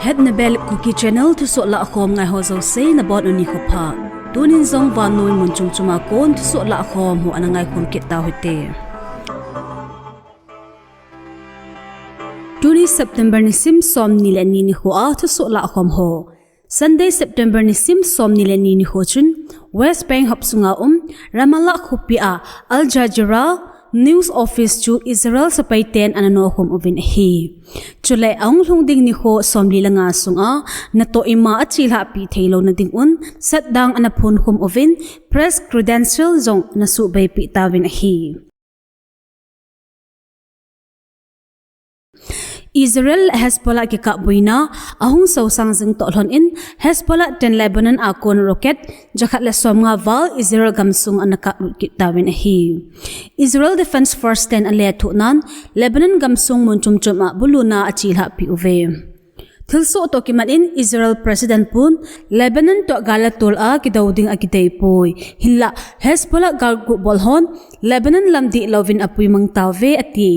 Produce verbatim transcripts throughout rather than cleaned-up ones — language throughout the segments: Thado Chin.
Etnabel Kuki Channel thusoh lahkhom ngai ho jouse nabonun nikho pha. Tunin jong vannoi mun chom chom a kon thusoh lahkhom ho ana ngaikhom kit tau hite. Tuni September nisim somni le ni nikho a thusoh lahkhom ho. Sunday, September nisim somni le ni nikho chun West Bank hopsunga um Ramallah khopi a Al Jazeera News Office chu Israel sepai ten ana nokhum uvin ahi. Chule ahung lhung ding nikho somli le nga sunga natoh ima achelhahpi theilou na dingun shutdown ana phonkhum uvin press credential jong ana suhbeipi tauvin ahi. Israel le Hezbollah kikapbuina ahung sosang jing toh lhon in Hezbollah ten Lebanon a kon rocket jakhat le somnga val Israel gamsung ana kaplut kit tauvin ahi. Israel Defense Force ten alethuh nan Lebanon gamsung mun chom chom a buluna achelhahpi uve. Thilsoh toh kimat in Israel President pun Lebanon toh gal le tol a kidou ding akidei poi. Hinlah Hezbollah galgu bol hon Lebanon lam dihlouvin apuimang tauve ati.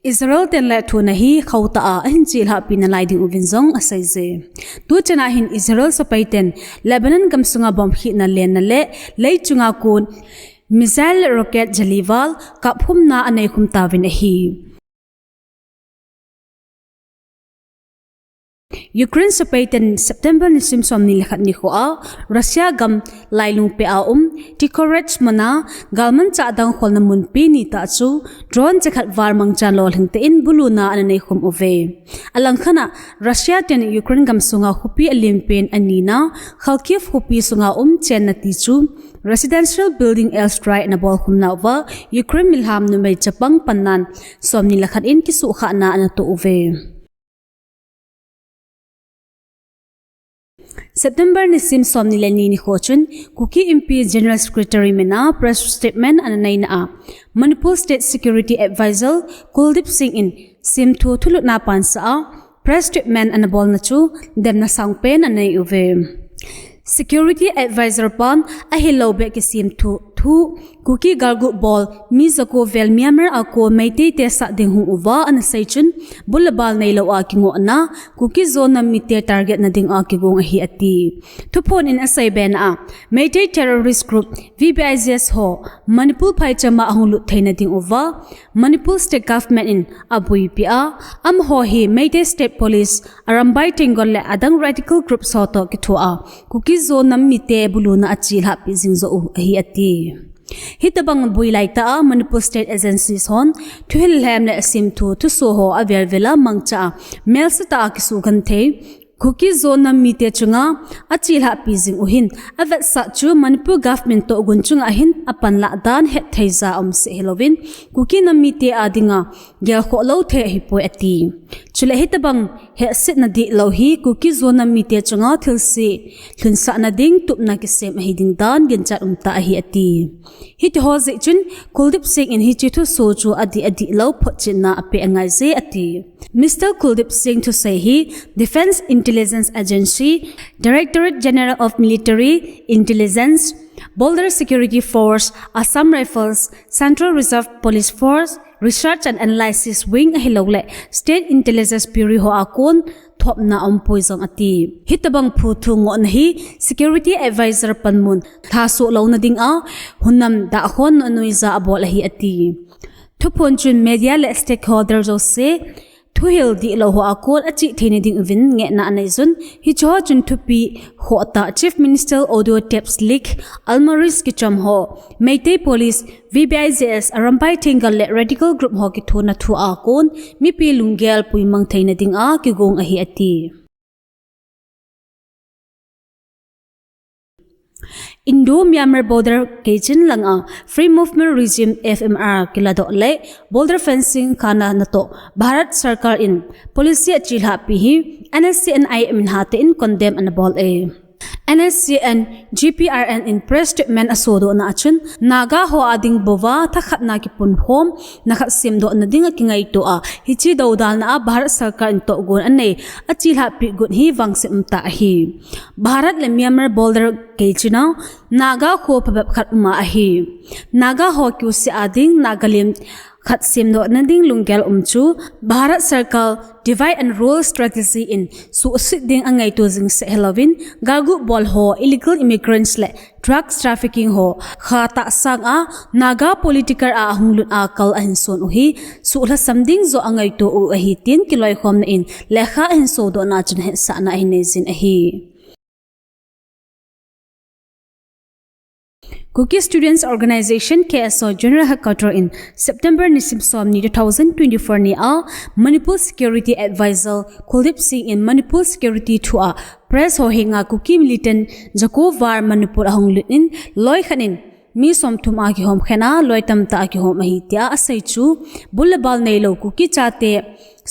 Israel ten lethuhna hi khauta a ahin chelhahpi nalai ding uvin jong aseije. Tuchan a hin Israel sepai ten Lebanon gamsunga bomb khihna lenna le leichunga kon missile le rocket jali val kapkhumna aneikhum tauvin ahi. Ukraine sepai ten September nisim somni le khat nikho a Russia gam lailungpeh a um Tikhorovsk mun a galmanchah dang kholna munpi nitah chu drone jakhat val mangchan lolhing tah in buluna ana neikhum uve. Alangkhat a Russia ten Ukraine gamsunga khopi alenpen anina Kharkiv khopi sunga um chenna ti chu residential building airstrike ana bolkhum nauva Ukraine milham numei chapang pannan somni le khat in kisuhkhahna ana toh uve. September nisim somni le ni nikho chun Kuki Inpi General Secretary mina press statement ana neina a Manipur State Security Advisor Kuldeep Singh in semthu thulhutna pansa a press statement ana bolna chu demna sangpen anei uve. Security Advisor pan ahilou beh kisemthu thu Kuki galgu bol mi jako vel Myanmar a kon Meitei te sah ding hung uva ana sei chun bul le bal neilou a kingohna Kuki Zo nam mite target na ding a kigong ahi ati. Thuphon in asei bena a Meitei terrorist group V B I G S ho Manipur phaicham a ahung lut theina ding uva Manipur State Government in abuipi a, amaho hi Meitei State Police, Arambai Tenggol le adang radical groups ho toh kithoa Kuki Zo nam mite buluna achelhahpi jing joh u ahi ati. Hitobang bui laitah a Manipur State Agencies hon thuhil lhem le asemthu thusoh ho avel vel a mangcha a melsetah a kisugenthei Kuki Zo nam mite chunga achelhahpi jing u hin avetsah chu Manipur government tohgon chunga hin apanlah dan hetthei ja aumseh hilouvin Kuki nam mite a dinga gelkhoh lou thei ahipoi ati. Chule hitobang hehsetna dihlou hi Kuki Zo nam mite chunga thilse lhunsahna ding tupna kisem ahi ding dan ginchat umtah ahi ati. Hitiho jeh chun Kuldeep Singh in hiche thusoh chu adih adihlou photchetna apeh angaije ati. Mister Kuldeep Singh thusei hi Defence Intelligence Agency, Directorate General of Military Intelligence, Border Security Force, Assam Rifles, Central Reserve Police Force, Research and Analysis Wing ahilouleh State Intelligence Bureau ho a kon thopna aumpoi jong ati. Hitobang phuthu ngohna hi Security Advisor panmun lhasoh louna dinga hunam dahkhonna noija abol ahi ati. Thuphon chun media le stakeholder jouse thuhil dihlou ho a kon achih theina dinguvin ngehna aneijun, hicheho chun thupi khohtah Chief Minister audio tapes leak, almaris kichom ho, Meitei Police, V B I G S, Arambai Tenggol le radical group ho kithona thu a kon mipi lunggel puimang theina dinga kigong ahi ati. Indo-Myanmar border keichin langa Free Movement Regime, F M R, kiladoh le border fencing khahna natoh Bharat Sarkar in policy achelhahpi hi N S C N I M in hatah in condemn anabol e. N S C N G P R N in press statement asodohna a chun Naga ho a ding bouva thakhatna kipunkhomna khat semdohna dinga kingaitoa hiche doudalna a Bharat Sarkar in tohgon anei achelhahpi got hi vangset umtah ahi. Bharat le Myanmar border keichin a Naga kho phabep khat uma ahi. Naga ho kiuseh a ding Nagalim Khat semdoh nading lunggel um chu Bharat Sarkar Divide and Rule Strategy in suhset ding angaito jing seh hilouvin, galgu bol ho, illegal immigrants le drugs trafficking ho kha tahsang a Naga political a ahung lut a kal ahin son u hi suhlhasam ding joh angaito u ahi tin kiloikhomna in lekha ahin sodohna chun hetsahna ahin nei jin ahi. Kuki Students Organisation, K S O, General Headquarter in September nisim somni two thousand twenty-four ni a Manipur Security Advisor Kuldeep Singh in Manipur Security thu a press ho henga Kuki militant Jaco War Manipur ahung lut in loi khat in mi somthum a kihom khen a loi tamtah a kihom ahi tia asei chu bul le bal neilou Kuki chate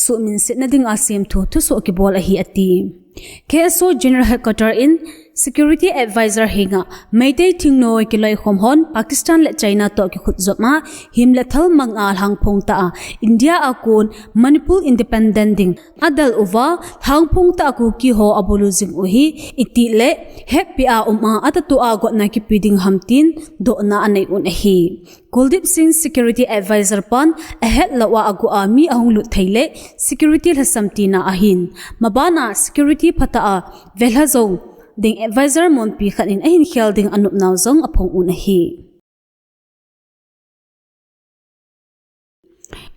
suhminsetna dinga semthu thusoh kibol ahi ati. K S O General Headquarter in Security Advisor henga Meitei thingnoi kiloikhom hon Pakistan le China toh kikhutjop a him le thal mang a lhangphong tah a India a kon Manipur independent ding adel uva lhangphong tah a Kuki ho abulu jing u hi itih le hetpi a um a atatu a gotna kipe ding ham tin dohna anei un ahi. Kuldeep Singh Security Advisor pan ahetlou a agu a mi ahung lut thei le security lhasam tina ahin. Mabana security phatah a velha jou ding advisor monpi khat in ahin khel ding anop nau jong aphong un ahi.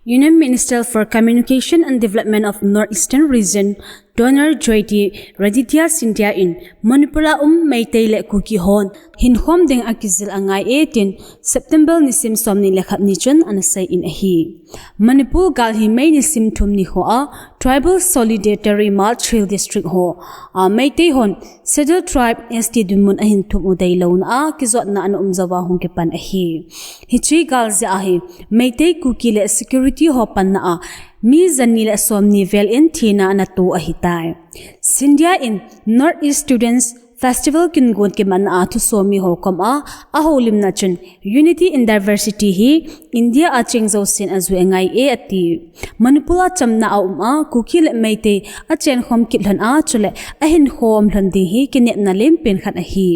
Union Minister for Communication and Development of North Eastern Region, Doctor Jyotiraditya Scindia in Manipur a um Meitei le Kuki hon hinkhom ding akijil angai e tin September nisim somni le khat ni chun anasei in ahi. Manipur gal hi May nisim thum ni hoa Tribal Solidarity March Hill District ho a Meitei hon Scheduled Tribe S T dinmun ahin thum u deilouna a kijotna ana um jouva hung kipan ahi. Hiche gal jeh a hi Meitei Kuki le security ho panna a mi jani le somni vel in thina ana to ahitai. Scindia in North East Students Festival kingon kimanna a thusomi ho koma ahoulimna chun Unity in Diversity hi India a cheng jousen ajui angai e ati. Manipur a chamna a um a Kuki le Meitei achenkhom kit lhon a chule ahinkhom lhon ding hi kinepna lempen khat ahi.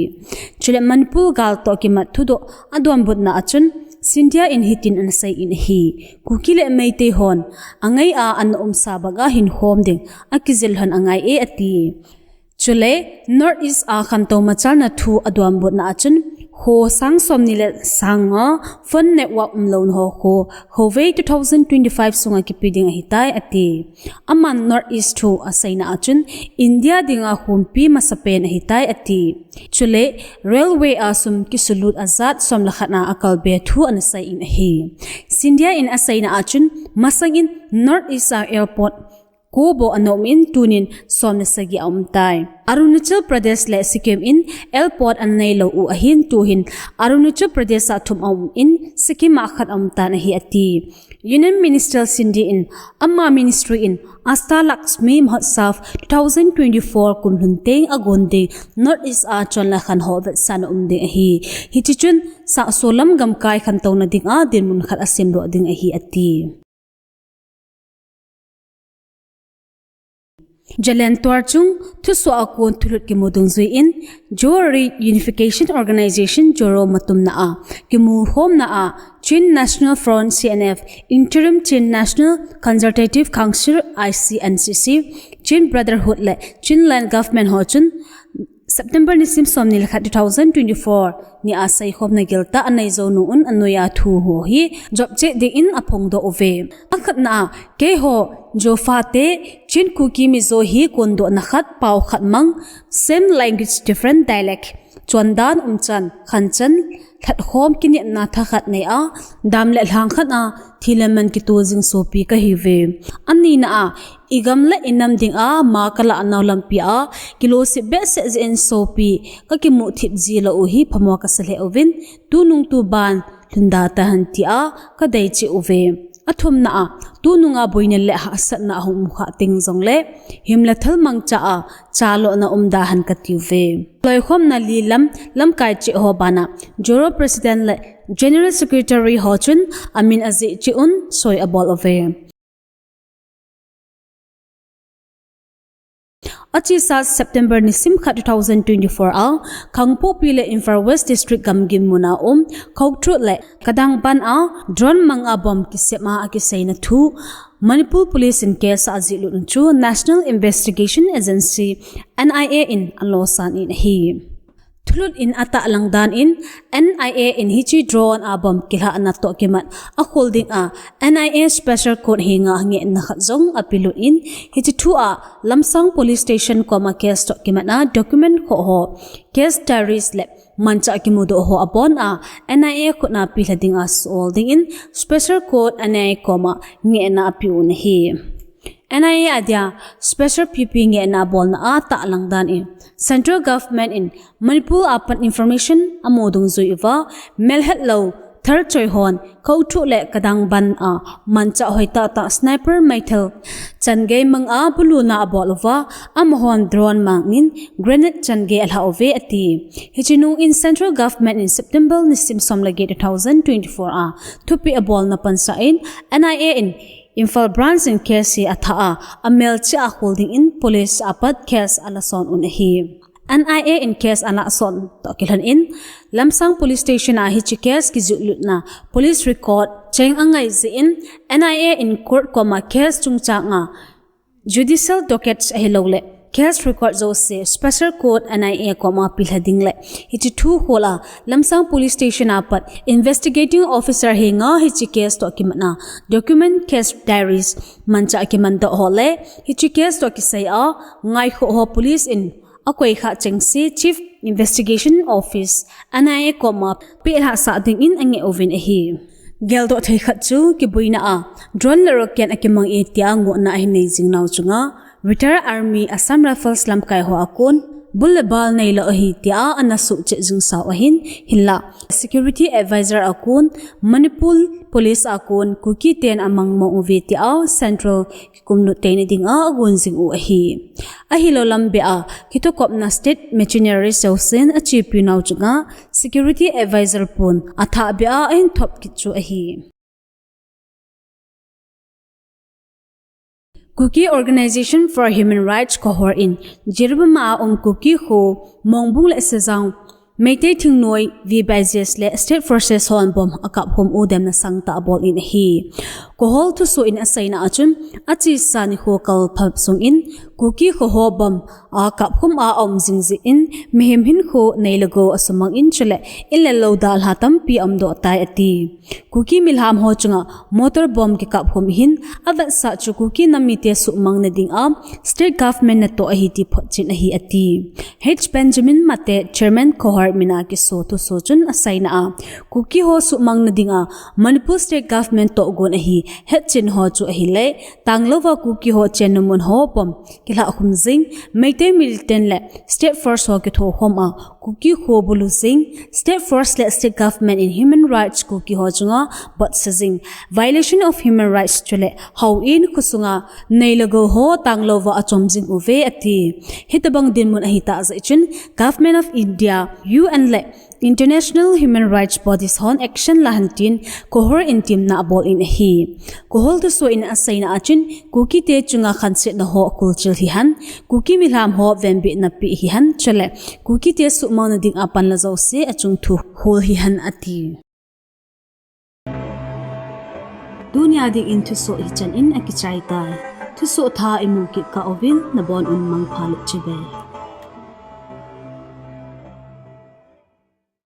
Chule Manipur gal toh kimat thudoh adonbutna a chun Scindia in hitin anasei in ahi. Kuki le Meitei hon angai a ana umsa banga hinkhom ding akijil lhon angai e ati. Chule North East a khantou machalna thu adonbutna a chun kho sang somni le sang nga phone network umlouna ho kho khovei two thousand twenty-five sunga kipe ding ahitai ati. Aman North East thu aseina a chun India dinga khompi masapen ahitai ati. Chule railway a sum kisulut ajat som le khat a akalbe thu anasei in ahi. Scindia in aseina a chun masang in North East a airport ko bou ana um in tunin som le sagi aumtai. Arunachal Pradesh le Sikkim in airport ana neilou u ahin tuhin Arunachal Pradesh a thum aum in Sikkim a khat aumtan ahi ati. Union Minister Scindia in ama ministry in Ashtalakshmi Mahotsav two thousand twenty-four kum lhun teng agon ding North East a chonle khan ho vetsahna um ding ahi. Hitichun sahsolam gamkai khantouna dinga dinmun khat asemdoh ding ahi ati. Jalentuar chung thusoh a kon thulut kimu dungjui in Jowari Unification Organization Joro matumna a kimukhomna a Chin National Front C N F, Interim Chin National Consultative Council I C N C C, Chin Brotherhood le Chinland Government ho chun September nisim somni le khat two thousand twenty-four ni a seikhomna giltah anei jou nung un anoiya thu ho hi jopcheh dingin aphongdoh uve. Akhatna a, keiho Jofa te Chin Kuki Mizo hi kondohna khat, pao khat mang, same language, different dialect, chondan umchan, khanchan, lhatkhom kinepna thakhat nei a, dam le lhang khat a, thi le man kito jing sopi kahiuve. Anina a, igam le inam dinga ma kalah nau lampi a, kilosip behseh jeh in sopi kakimuh thip ji lou u hi phamo kasa lheh uvin, tunung tuban lhunda tahen tia kadei cheh uve. Athumna a, tununga boina le hahsatna ahung um khah teng jongle, him le thal mangcha a, chalona umda hen katiuve. Loikhomna li lam, lamkai cheh ho bana, Joro President le General Secretary ho chun amin ajih cheh un soi abol uve. Achesa September nisim khat two thousand twenty-four a, Kangpokpi le Imphal West District gamgi muna um, Khouthrut le Kadangban a drone manga bomb kisem a akiseina thu Manipur Police in case ajihlut u chu National Investigation Agency, N I A in alosan in ahi. Thulut in atahlang dan in, N I A in hiche drone a bomb kilhahna toh kimat akhol ding a, N I A Special Court henga ngehna khat jong apelut in, hiche thu a Lamsang Police Station koma case toh kimat a document khoh ho, case diaries le manchah kimudoh ho abon a, N I A khut a pilha ding a sol ding in, Special Court N I A koma ngehna apeh u ahi. N I A adia Special P P ngehna abolna a tahlang dan in, Central Government in Manipur a pat information amu dungjui uva, melhetlou thalchoi hon Khouthrut le Kadangban a manchah hoitah tah sniper meithal changei manga buluna abol uva, amahon drone mangin grenade changei alha uve ati. Hiche nung in Central Government in September nisim som le get two thousand twenty-four a thupeh abolna pansan, N I A in Imphal Branch in case hi athah a, amelchih a khol ding in police a pat case alason u ahi. N I A in case alason toh kilhon in, Lamsang Police Station a hiche case kijihlut na police record cheng angai jeh in, N I A in court koma case chungchang a judicial docket ahilou le case record jouse Special Court N I A koma pilha ding le hiche thu khol a Lamsang Police Station a pat investigating officer henga hiche case toh kimat a document, case diaries, manchah kimandoh ho le hiche case toh kisai a ngaikhoh ho police in akoi khah chengse Chief Investigation Office, N I A koma pelhah sah ding in angeh uvin ahi. Geldoh thei khat chu kiboina a drone le rocket akimang e tia ngohna ahin nei jing nau chunga, Retired Army Assam Rifles lamkai ho a kon bul le bal neilou ahi tia ana suhchet jing sau ahin, hinlah Security Advisor a kon, Manipur Police a kon Kuki ten amang mong uve tia Central kikumlut teina dinga agon jing u ahi. Ahilou lam beh a kithokopna state machinery jousen achepi nau chunga Security Advisor pon athah beh a ahin thop kit chu ahi. Kuki Organisation for Human Rights Kohol in Jiribam a um Kuki kho Mongbung le Sejang Meitei thingnoi V B I Gs le State Forces hon bomb akaphum u demna sangtah abol in ahi. Kohol thusoh in aseina a chun, achesa nikho kalphap sung in Kuki kho ho bomb akaphum a aum jing jeh in mihem hinkho nei le gou asumang in, chule in le lou dalha tampi aumdoh tai ati. Kuki milham ho chunga motor bomb kikaphum hin avetsah chu Kuki nam mite suhmang nading a state government natoh ahi ti photchen ahi ati. H Benjamin Mate, Chairman Kohol mina kiso thusoh chun aseina a, Kuki ho suhmang nading a Manipur state government toh gon ahi, hetchen ho chu ahile, tanglouva Kuki ho chenna mun ho bomb kilhahkhum jing, Meitei militant le state force ho kithokhom a, Kuki kho bulu jing, state force le state government in human rights Kuki ho chunga botsa jing, violation of human rights chule hou in khosunga nei le gou ho tanglouva achom jing uve ati. Hitobang dinmun ahitah jeh chun Government of India, U N le International Human Rights Bodies hon action lahen tin Kohol in temna abol in ahi. Kohol thusoh in aseina a chun Kuki te chunga khansetna ho akulchil hihen, Kuki milham ho venbitna pe hihen, chule Kuki te suhmang nading a panla jouse achung thu hol hihen ati. Tunia dingin thusoh hichan in akichai tai. Thusoh thah imu kit kah uvin nabon un mangpha le chibai.